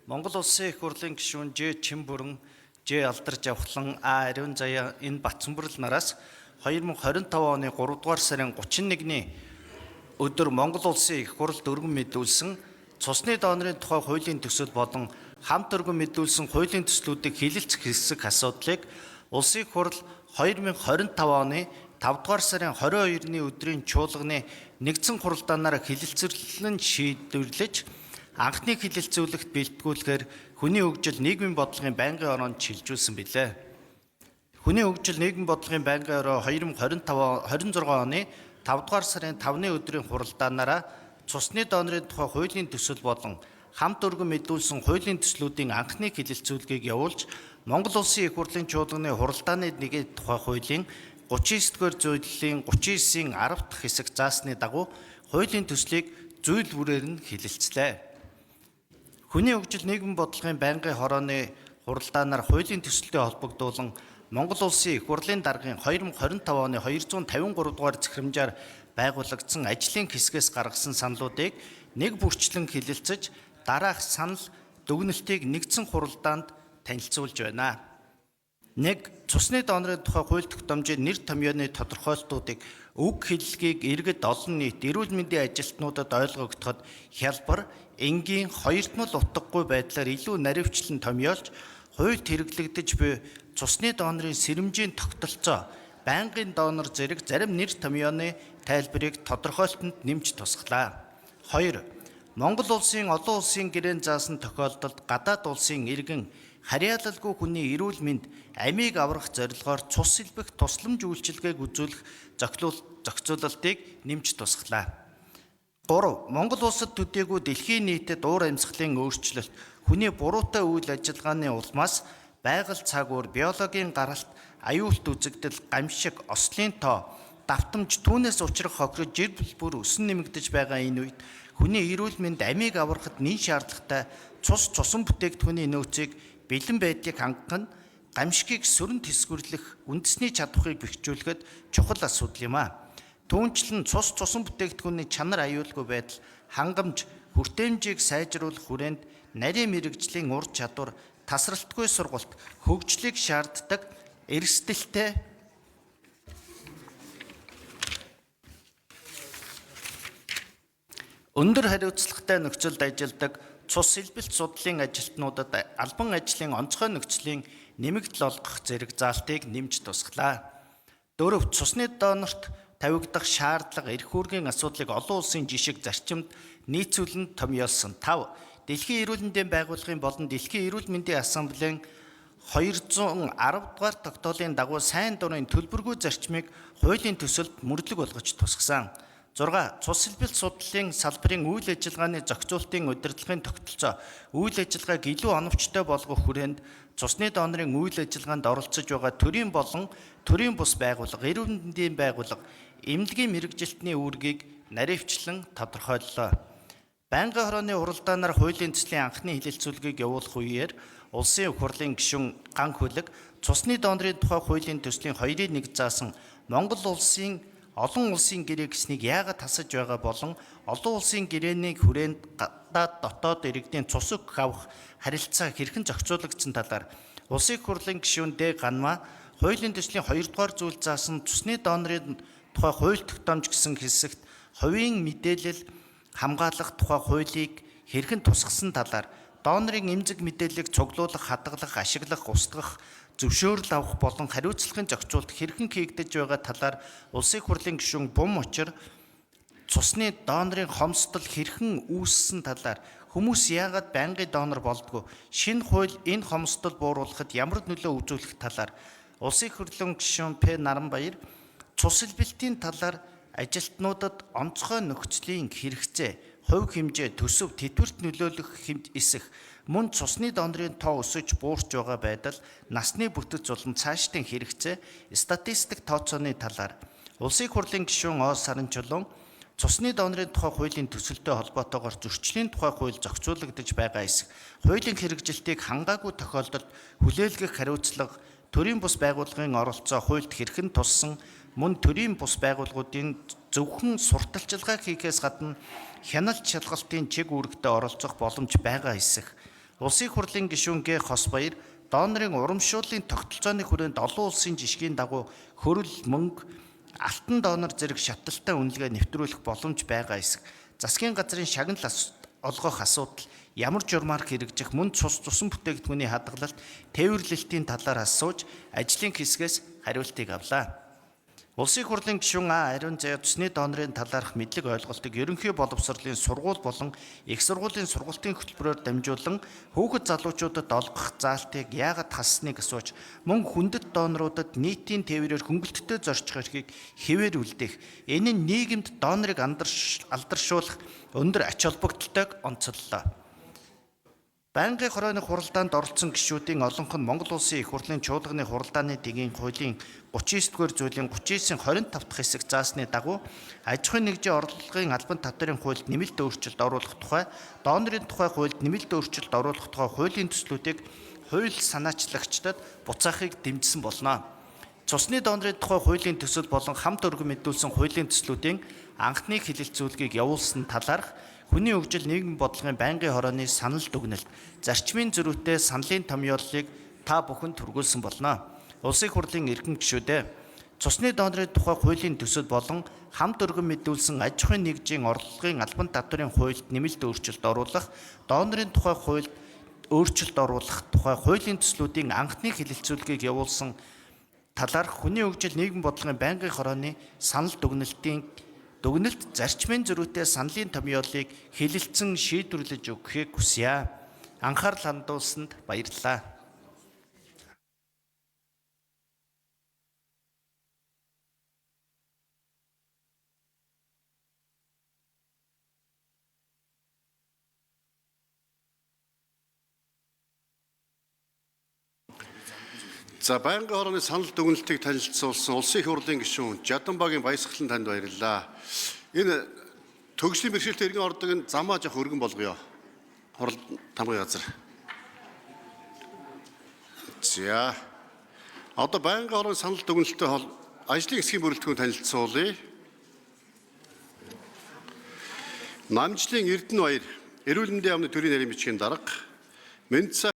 Монгол Улсын Их Хурлын гишүүн Ж. Чимбүрэн, Ж. Алдар Жавхлан, А. Ариун Заяа энэ Батцамбүрэл нараас 2025 оны 3 дугаар сарын 31-ний өдөр Монгол Улсын Их Хурлд өргөн мэдүүлсэн цусны донорын тухай хуулийн төсөл болон хамт өргөн мэдүүлсэн хуулийн төслүүдийг хэлэлцэх хэсэг асуудлыг Улсын Их Хурл 2025 оны 5 дугаар сарын 22-ны өдрийн чуулганы нэгдсэн хуралдаанаар хэлэлцэрлэн шийдвэрлэж анхны хэлэлцүүлэгт бэлтгүүлэхээр хүний хөгжил нийгмийн бодлогын байнгын ороонд шилжүүлсэн билээ. Хүний хөгжил нийгмийн бодлогын байнгын ороо 2025 26 оны 5 дугаар сарын 5-ны өдрийн хуралдаанаараа цусны донорын тухай хуулийн төсөл болон хамт өргөн мэдүүлсэн хуулийн төслүүдийн анхны хэлэлцүүлгийг явуулж Монгол Улсын Их Хурлын чуулганы хуралдааны нэгэн тухай хуулийн 39 дугаар зүйлийн 39-ийн 10 дахь хэсэг заасны дагуу хуулийн төслийг зүйл бүрээр нь хэлэлцлээ. Хүний хөгжил нийгмийн бодлогын байнгын хорооны хуралдаанаар хуулийн төсөлтэй холбогдуулан Монгол Улсын Их Хурлын даргын 2025 оны 253 дугаар захирамжаар байгуулагдсан ажлын хэсгээс гаргасан саналуудыг нэг бүрчлэн хэлэлцэж дараах санал дүгнэлтийг нэгдсэн хуралдаанд танилцуулж байна. 1. Цусны донорын тухай хууль тогтоомжийн нэр томьёоны тодорхойлтуудыг үг хэллэгийг иргэд олон нийт эрүүл мэндийн ажилтнуудад ойлгогдоход хялбар, энгийн, хоёртмол утгагүй байдлаар илүү наривчлан томьёолж хуульд хэрэглэгдэж буй цусны донорын сэрэмжийн тогтолцоо, байнгын донор зэрэг зарим нэр томьёоны тайлбарыг тодорхойлтонд нэмж тусгалаа. 2. Монгол улсын олон улсын гэрээнд заасан тохиолдолд гадаад улсын иргэн харьяалалгүй хүний эрүүл мэнд амийг аврах зорилгоор цус сэлбэх тусламж үйлчилгээг үзүүлэх зохицуулалтыг нэмж тусгалаа. 3. Монгол улсад төдийгүй дэлхийн нийтэд уур амьсгалын өөрчлөлт, хүний буруутай үйл ажиллагааны улмаас байгаль цаг уур, биологийн гаралт, аюулт үзэгдэл, гамшиг, ослын тоо, давтамж түүнээс учрах хохирол жир бүр өсөн нэмэгдэж байгаа энэ үед хүний эрүүл мэнд амийг аврахад нэн шаардлагатай цус цусан бүтээгдэхүүний нөөцийг бэлэн байдлыг хангах нь гамшигыг сүрэн тэсгүрлэх үндэсний чадварыг бэхжүүлэхэд чухал асуудал юм а. Түүнчлэн цус цусан бүтээгдэхүүний чанар аюулгүй байдал, хангамж, хүртээмжийг сайжруулах хүрээнд нарийн мэргэжлийн ур чадвар, тасралтгүй сургалт, хөгжлийг шаарддаг эрсдэлтэй өндөр хариуцлагатай нөхцөлд ажилладаг цус сэлбэлт судлалын ажилтнуудад албан ажлын онцгой нөхцөлийн нэмэгдэл олгох зэрэг заалтыг нэмж тусгалаа. 4. Цусны донорт тавигдах шаардлага, эрх үүргийн асуудлыг олон улсын жишг зарчимд нийцүүлэн томьёолсон. 5. Дэлхийн эрүүл мэндийн байгууллагын болон Дэлхийн эрүүл мэндийн ассамблеийн 210 дугаар тогтоолын дагуу сайн дурын төлбөргүй зарчмыг хуулийн төсөлд мөрдлөг болгож тусгасан. 6. Цус сэлбэлт судлалын салбарын үйл ажиллагааны зохицуултын удирдлагын тогтолцоо үйл ажиллагааг илүү оновчтой болгох хүрээнд цусны донорын үйл ажиллагаанд оролцож байгаа төрийн болон төрийн бус байгууллага, эрүүл мэндийн байгууллага, эмнэлгийн мэргэжилтний үүргийг наривчлан тодорхойллоо. Байнгын хорооны хуралдаанаар хуулийн төслийн анхны хэлэлцүүлгийг явуулах үеэр Улсын Их Хурлын гишүүн Ган Хөлөг цусны донорын тухай хуулийн төслийн 2-ын 1 заасан Монгол улсын олон улсын гэрээ гэснийг яагаад тасаж байгаа болон олон улсын гэрээний хүрээнд гадаад дотоод иргэдийн цус өгөх авах харилцаа хэрхэн зохицуулагдсан талаар Улсын Их Хурлын гишүүн Д. Ганмаа хуулийн төслийн 2 дугаар зүйл заасан цусны донорын тухай хууль тогтоомж гэсэн хэсэгт хувийн мэдээлэл хамгаалах тухай хуулийг хэрхэн тусгасан талаар донорын эмзэг мэдээллийг цуглуулах, хадгалах, ашиглах, устгах, зөвшөөрөл авах болон хариуцлагын зохицуулалт хэрхэн хийгдэж байгаа талаар Улсын Их Хурлын гишүүн Бум Учир цусны донорын хомсдол хэрхэн үүссэн талаар хүмүүс яагаад байнгын донор болдгоо, шинэ хууль энэ хомсдол бууруулахад ямар нөлөө үзүүлэх талаар Улсын Их Хурлын гишүүн П. Наранбаяр цус сэлбэлтийн талаар ажилтнуудад онцгой нөхцөлийн хэрэгцээ, хувь хэмжээ, төсөв, тэтгэврт нөлөөлөх эсэх, мөн цусны донорын тоо өсөж буурч байгаа байдал, насны бүтэц болон цаашдын хэрэгцээ, статистик тооцооны талаар Улсын Их Хурлын гишүүн О. Саранчулуун цусны донорын тухай хуулийн төсөлтэй холбоотойгоор зөрчлийн тухай хууль зохицуулагдаж байгаа эсэх, хуулийн хэрэгжилтийг хангаагүй тохиолдолд хүлээлгэх хариуцлага, төрийн бус байгууллагын оролцоо хуульд хэрхэн туссан, мөн төрийн бус байгууллагуудын зөвхөн сурталчилгаа хийхээс гадна хяналт шалгалтын чиг үүрэгтээ оролцох боломж байгаа эсэх, Улсын их хурлын гишүүн Г. Хосбаяр донорын урамшууллын тогтолцооны хүрээнд олон улсын жишгийн дагуу хөрөл мөнгө алтан донор зэрэг шатлалтай үнэлгээ нэвтрүүлэх боломж байгаа эсэх засгийн газрын шагнал олгох асуудал ямар журмаар хэрэгжих мөн цус цусан бүтээгдэхүүний хадгалалт тээвэрлэлтийн талаар асууж ажлын хэсгээс хариултыг авлаа. Улсын их хурлын гишүүн А. Ариун заяа цусны донорын талаарх мэдлэг ойлголтыг ерөнхий боловсролын сургууль болон их сургуулийн сургалтын хөтөлбөрөөр дамжуулан хүүхэд залуучуудад олгох заалтыг яагаад хасныг асууж мөн хүндэт доноруудад нийтийн тээврээр хөнгөлөлттэй зорчих эрхийг хэвээр үлдээх энэ нь нийгэмд донорыг алдаршуулах өндөр ач холбогдолтойг онцоллоо. Байнгын хорооны хуралдаанд оролцсон гишүүдийн олонх нь Монгол Улсын их хурлын чуулганы хуралдааны дэгийн хуулийн 39-р зүйлийн 39-ийн 25 дахь хэсэг заасны дагуу аж ахуйн нэгжийн орлогын албан татварын хуульд нэмэлт өөрчлөлт оруулах тухай, донорын тухай хуульд нэмэлт өөрчлөлт оруулах тухай хуулийн төслүүдийг хууль санаачлагчдад буцаахыг дэмжсэн болно. Цусны донорын тухай хуулийн төсөл болон хамт өргөн мэдүүлсэн хуулийн төслүүдийн анхны хэлэлцүүлгийг явуулсан талаарх хүний хөгжил нийгмийн бодлогын байнгын хорооны санал дүгнэлт зарчмын зөрүүтэй саналын томьёоллыг та бүхэн түргүүлсэн болно. Улсын их хурлын эрхэм гишүүдээ, цусны донорын тухай хуулийн төсөл болон хамт өргөн мэдүүлсэн аж ахуйн нэгжийн орлогын албан татварын хуульд нэмэлт өөрчлөлт оруулах, донорын тухай хуульд өөрчлөлт оруулах тухай хуулийн төслүүдийн анхны хэлэлцүүлгийг явуулсан талаарх хүний хөгжил нийгмийн бодлогын байнгын хорооны санал дүгнэлтийн дүгнэлт зарчмын зөрүүтэй саналын томьёоллыг хэлэлцэн шийдвэрлэж өгөхийг хүсье. Анхаарал хандуулсанд баярлалаа. За, байнгын хорооны санал дүгнэлтийг танилцуулсан Улсын их хурлын гишүүн Жаданбагийн Баясгалан танд баярлалаа. Энэ төгслийн бэрхшээлтэй иргэн ордог энэ замаа жоох өргөн болгоё. Хурал тамгын газар. За. Одоо байнгын хорооны санал дүгнэлттэй ажлын хэсгийн бүрэлдэхүүн танилцуулъя. Намжлын Эрдэнэ баяр эрүүл мэндийн яамны төрийн нарийн бичгийн дарга Мэнцаа